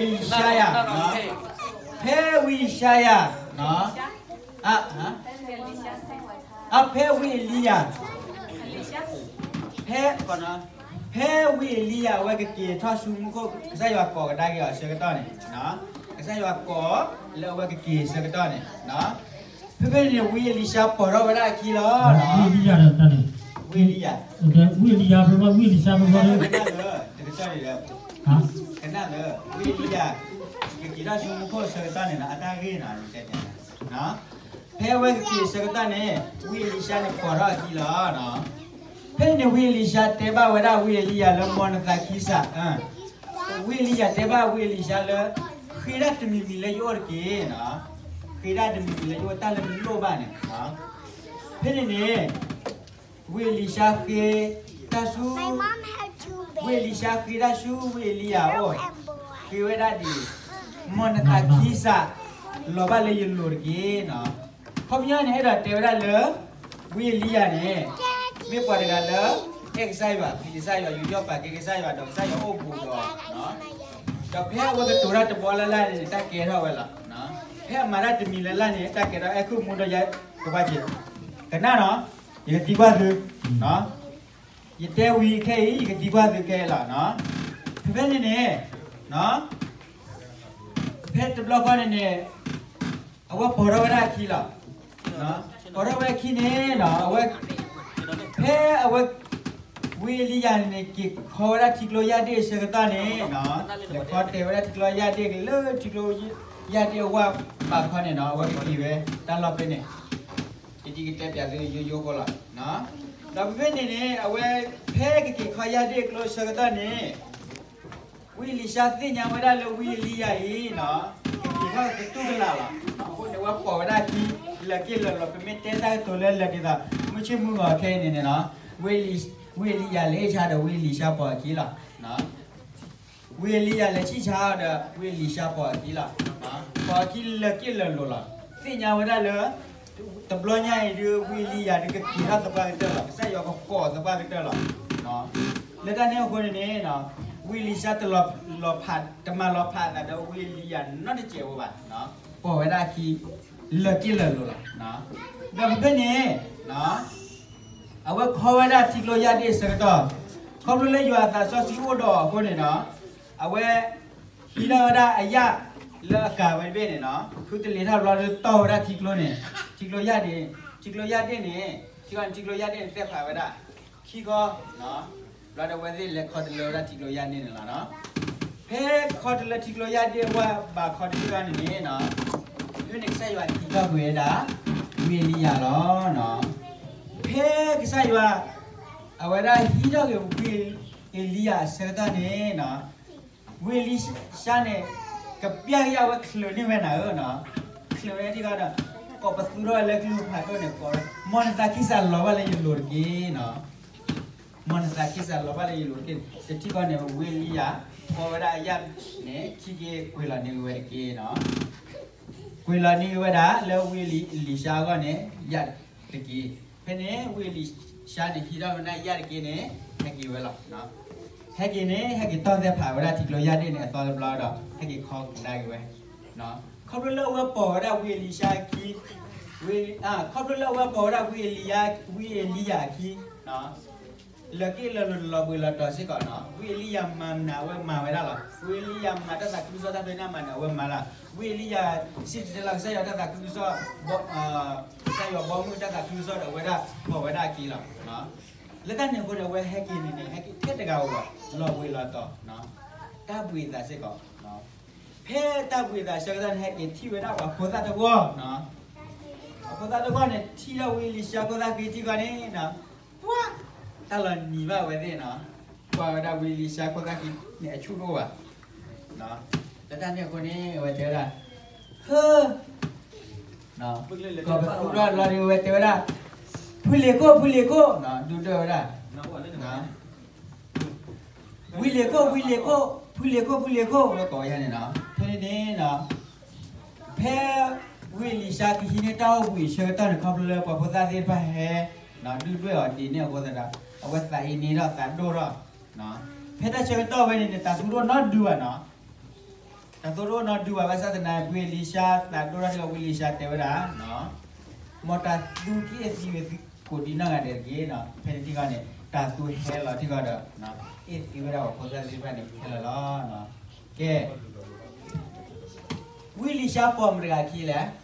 ယၡါယၤ, ဖဲဝံယၡါယၤ, အ, အ, ဖဲဝံအ့လံယၤ, ဖဲ, ဖဲဝံအ့လံယၤ အဝဲကက့ၤထီၣ်ဆူမူခိၣ် ကစၢ်ယွၤကိးကဒါက့ၤအီၤဆၢကတီၢ်န့ၣ်, ကစၢ်ယွၤကိးလၢအဝဲကက့ၤဆၢကတီၢ်န့ၣ်, ဖဲဖဲန့ၣ်န့ၣ် ဝံအ့လံၡါပိာ်ထီၣ်ဝဲဒၣ်အခံလီၤ. ဝံအ့လံယၤ, ဝံအ့လံယၤ, ဝံအ့လံယၤ, တကတီၢ်န့ၣ်ဒီး, ကနၣ်လၢ ဝံအ့လံယၤ ကက့ၤထီၣ်ဆူမူခိၣ်ဆၢကတီၢ်န့ၣ်ဒီး အတၢ်ဂ့ၢ်န့ၣ်, ဖဲအဝဲကက့ၤဆၢကတီၢ်န့ၣ် ဝံအ့လံၡါန့ၣ်ပိာ်ထီၣ်အခံလီၤ. ဖဲန့ၣ်န့ၣ် ဝံအ့လံၡါတဲဘၣ်ဝဲဒၣ်ဝံအ့လံယၤလၢ မ်နသးခံစး, ဝံအ့လံယၤတဲဘၣ်ဝံအ့လံၡါလၢ ဃ့ဒၣ်တမံၤမံၤလၢယအိၣ်တက့ၢ်, ဃ့ဒၣ်တမံၤမံၤလၢယအိၣ်တၢ်လၢနလိၣ်ဘၣ်န့ၣ်, ဖဲန့ၣ်န့ၣ် ဝံအ့လံၡါဃ့တၢ်ဆူ, ဝံအ့လံၡါဃ့တၢ်ဆူဝံအ့လံယၤအအိၣ်, ဃ့ဝဲဒၣ်ဒ်အံၤ, မ်နသးခံစး လီၤဘၣ်လၢယလိၤတက့ၢ်. ခီပညီန့ၣ် အဲၣ်ဒိးတဲဝဲဒၣ်လၢ ဝံအ့လံယၤန့ၣ် မ့ၢ်ပှၤတဂၤလၢ အဲၣ်ကစၢ်ယွၤ, ပျံၤကစၢ်ယွၤ, ယူးယီၣ်ပာ်ကဲကစၢ်ယွၤ, ဒီးကစၢ်ယွၤအိၣ်ဘူးဒီး, ဒီးဖဲအဝဲကတိၤတၢ်တဘျီလၢ်လၢ်န့ၣ် တၢ်ကဲထီၣ်ဝဲလီၤ. ဖဲအမၤတၢ်တမံၤလၢ်လၢ်န့ၣ် တၢ်ကဲထီၣ်အဲၣ်ခိၣ်မူဒီးယၤ, ကဘၣ်က့ၤ, ကနၣ်နီၤ, ယကသံကွၢ်သု, ယတဲဝံၤခဲအံၤ ယကသံကွၢ်သုခဲအံၤလီၤ. ဖဲဖဲန့ၣ်န့ၣ်, ဖဲတဘျီဃီန့ၣ်န့ၣ် အဝဲပိာ်ထီၣ်ဝဲဒၣ်အခံလီၤ. ပိာ်ထီၣ်ဝဲအခံန့ၣ် အဝဲ, ဖဲအဝဲ, ဝံအ့လံယၤန့ၣ်န့ၣ် က့ၤခီဝဲဒၣ်ထံကျိယၢ်ဒ့ၣ်အဆၢကတီၢ်န့ၣ်, လဲၤခီတဲာ်ဝဲဒၣ်ထံကျိယၢ်ဒ့ၣ်လၢထံကျိယၢ်ဒ့ၣ်အဝၢ်ဘးခီန့ၣ်နီၤ, အဝဲကက့ၤဝဲတၢ်လီၢ်ဖဲန့ၣ်, ယဒ်ကတဲပျးသုယိယိဖိလီၤ. ဒီးဖဲဖဲန့ၣ်န့ၣ် အဝဲဖဲကက့ၤခီယၢ်ဒ့ၣ်အကျိအဆၢကတီၢ်န့ၣ် ဝံအ့လံၡါသ့ၣ်ညါဝဲဒၣ်လၢဝံအ့လံယၤအံၤ, ကက့ၤထီၣ်ကတူၢ်ကလာ်လီၤ. အဃိန့ၣ် အဝဲပိာ်ဝဲဒၣ်အခံ လၢာ်က့ၢ်လၢာ်လီၤ, ပမ့ၢ်တဲတၢ်ကတိၤလၢလၢာ်ဒ်သိး မုၢ်ဆ့ၣ်မုၢ်ဂီၤခဲအံၤန့ၣ်န့ၣ်နီၤ, ဝံအ့လံယၤလဲၤဆါဒီးဝံအ့လံၡါပိာ်အခံလီၤ. ဝံအ့လံယၤလဲၤဆံၣ်ဆါဒီးဝံအ့လံၡါပိာ်အခံလီၤ. ပိာ်အခံလၢာ်က့ၢ်လၢာ်လီၤလီၤ. သ့ၣ်ညါဝဲဒၣ်လၢ တဘျီညါအံၤဒုး ဝံအ့လံယၤဒုးကက့ၤထီၣ်သပှၢ်ကတၢၢ်လီၤ, ကစၢ်ယွၤကကိးသပှၢ်ကတၢၢ်လီၤ. လၢတၢ်န့ၣ်အဃိန့ၣ်န့ၣ်, ဝံအ့လံၡါတလီၤဖး, တမၤလီၤဖးအသးဒီးဝံအ့လံယၤနီတစဲးဖိဘၣ်. ပိာ်ဝဲဒၣ်အခံ လၢာ်က့ၢ်လၢာ်လီၤလီၤ. ဒီးဖဲဖဲန့ၣ် အဝဲခီဝဲဒၣ်ထံကျိယၢ်ဒ့ၣ်အဆၢကတီၢ်, ခီဖျိလၢယွၤအသးစီဆှံအိၣ်ဒီးအဃိန့ၣ်နီၤ, အဝဲဟံးထီၣ်ဝဲဒၣ်အယၣ်လၢအကၤဝဲတဘ့ၣ်န့ၣ်နီၤ, ဖုတလ့ၤထီၣ်ဘျီဒီးတီၢ်ဝဲဒၣ်ထံကျိန့ၣ်, ထံကျိယၢ်ဒ့ၣ်, ထံကျိယၢ်ဒ့ၣ်န့ၣ်, ထံကျိယၢ်ဒ့ၣ်န့ၣ် သဲဖးဝဲဒၣ်ခံခီ, ဘျီဒီးအဝဲသ့ၣ်လဲၤခီတလၢဝဲဒၣ်ထံကျိယၢ်ဒ့ၣ်န့ၣ်လီၤ. ဖဲခီတလၢထံကျိယၢ်ဒ့ၣ်အဝၢ်ဘးခီတဘ့ၣ်န့ၣ်န့ၣ်, ဖဲန့ၣ်ကစၢ်ယွၤဟံးထီၣ်ကွံာ်ဝဲဒၣ် ဝံအ့လံယၤလီၤ. ဖဲကစၢ်ယွၤ အဝဲဒၣ်ဟံးထီၣ်က့ၤဝံအ့လံယၤအဆၢကတီၢ်န့ၣ်, ဝံအ့လံၡါန့ၣ် ကပျၢ်က့ၤအဝဲချုးန့ၢ်ဝဲနၤဧၢ, ချုးဝဲဒၣ်ထံကီၢ်ဒီး ကိးပသူထီၣ်ဝဲလၢကလုၢ်ဖးဒိၣ်န့ၣ် ကိးဝဲ, မ်နသးခံစးလီၤဘၣ်လၢယလိၤတက့ၢ်. မ်နသးခံစးလီၤဘၣ်လၢယလိၤတက့ၢ်. တထံၣ်ဃီန့ၣ် ဝံအ့လံယၤ ခီဝဲဒၣ်အယၣ်န့ၣ် ခံက့ၤကွံာ်လီၤန့ၢ်ဝဲတက့ၢ်. ကွံာ်လီၤန့ၢ်ဝဲဒၣ်လၢဝံအ့လံၡါအဂီၢ်န့ၣ် ယၣ်တက့ၢ်. ဖဲန့ၣ် ဝံအ့လံၡါန့ၣ် ဟံးထီၣ်ဝဲဒၣ်ယၣ်တက့ၢ်န့ၣ် ဟဲက့ၤဝဲလီၤ. ဟဲက့ၤန့ၣ် ဟဲက့ၤတီၢ်သဲဖးဝဲဒၣ်ထံကျိယၢ်ဒ့ၣ်န့ၣ်အသီတဘျီဒီး ဟဲက့ၤခီကဒါက့ၤဝဲ. ခီဖျိလၢအဝဲပိာ်ဝဲဒၣ်ဝံအ့လံၡါအခံ, ဝံ, ခီဖျိလၢအဝဲပိာ်ဝဲဒၣ်ဝံအ့လံယၤ, ဝံအ့လံယၤအခံ လၢာ်က့ၢ်လၢာ်လီၤဘှံးလီၤတီၤစ့ၢ်ကီးနီၤ, ဝံအ့လံယၤမၤနၤအဝဲမၤဝဲဒၣ်လီၤ. ဝံအ့လံယၤမၤတၢ်သးခုကစီၣ်တၢ်ဖဲန့ၣ်မၤနၤအဝဲမၤလီၤ. ဝံအ့လံယၤ စံၣ်တဲၤတဲလီၤကစၢ်ယွၤတၢ်သးခုကစီၣ်, ကစၢ်ယွၤဘီမုၢ်တၢ်သးခုကစီၣ်ဒီးအဝဲဒၣ်ပိာ်ဝဲဒၣ်အခံလီၤ. လၢတၢ်န့ၣ်အဃိန့ၣ် အဝဲဟဲက့ၤန့ၣ်န့ၣ် ဟဲက့ၤထဲတဂၤဧိၤဘၣ်, လီၤဘှံးလီၤတီၤ, တၢ်ဘှံးအသးစ့ၢ်ကီး. ဖဲတၢ်ဘှံးအသးဆၢကတီၢ်န့ၣ် ဟဲက့ၤထံၣ်ဝဲဒၣ်ပှၤဖိသၣ်တဂီၢ်, ပှၤဖိသၣ်တဂီၢ်န့ၣ် ထံၣ်ထီၣ်ဝံအ့လံၡါခိၣ်သၣ်ဃံထံကီၢ်န့ၣ်, ပှၤ, တၢ်လီၤနံၤဘၣ်အဝဲသ့ၣ်နီၤ, ကွၢ်ဝဲဒၣ်ဝံအ့လံၡါခိၣ်သၣ်ဃံန့ၣ် အဆူၣ်တအိၣ်ဘၣ်. လၢတၢ်န့ၣ်အဃိန့ၣ် အဝဲတဲဝဲဒၣ်, ဟၢ, ကိးပသူထီၣ်လီၤဒီး အဝဲတဲဝဲဒၣ်, ဖုလံၤခိၣ်, ဖုလံၤခိၣ်, ဒုၣ်ဒွဲၣ်ဝဲဒၣ်, ဝံလံၤခိၣ်, ဝံလံၤခိၣ်, ဖုလံၤခိၣ်, ဖုလံၤခိၣ်, ဝဲကိးဝဲယၤန့ၣ်နီၤ. ဖဲန့ၣ်န့ၣ်, ဖဲဝံအ့လံၡါ ကဟံးန့ၢ်တၢ်အိၣ်ဘှံးအဆၢကတီၢ်န့ၣ် ခီဖျိလၢပှၤဖိသၣ်သ့ၣ်တဖၣ်ဟဲဒုၣ်ဒွဲၣ်အီၤဒ်န့ၣ်အဃိသတးဒီး အဝဲသးအ့န့ထီၣ်သးဒိၣ်ထီၣ်. ဖဲတၢ်ဆၢကတီၢ်ဝဲန့ၣ်န့ၣ် တၢ်သူၣ်ဒိၣ်နီတဒုဘၣ်နီၤ. တၢ်သိၣ်တအိၣ်နီဒုဘၣ်ဘၣ်ဆၣ်သနာ်က့ ဝံအ့လံၡါသးဒိၣ်ထီၣ်ထံဂီၤ ဝံအ့လံၡါတဲဝဲဒၣ် မ်တၢ်သူက့အ့ၣ်သံဝဲကိးဒံနီၢ်ဂၤဒဲးတက့ၢ်. ဖဲန့ၣ်ထံဂီၤန့ၣ် တၢ်သူဟဲလီၤထံဂီၤဒီး အ့ၣ်သံဝဲဒၣ်ပှၤဖိသၣ်သ့ၣ်တဖၣ်န့ၣ် ဟဲလီၤလီၤ. ကဲ, ဝံအ့လံၡါပိာ်မုၣ်တဂၤခံလဲၣ်.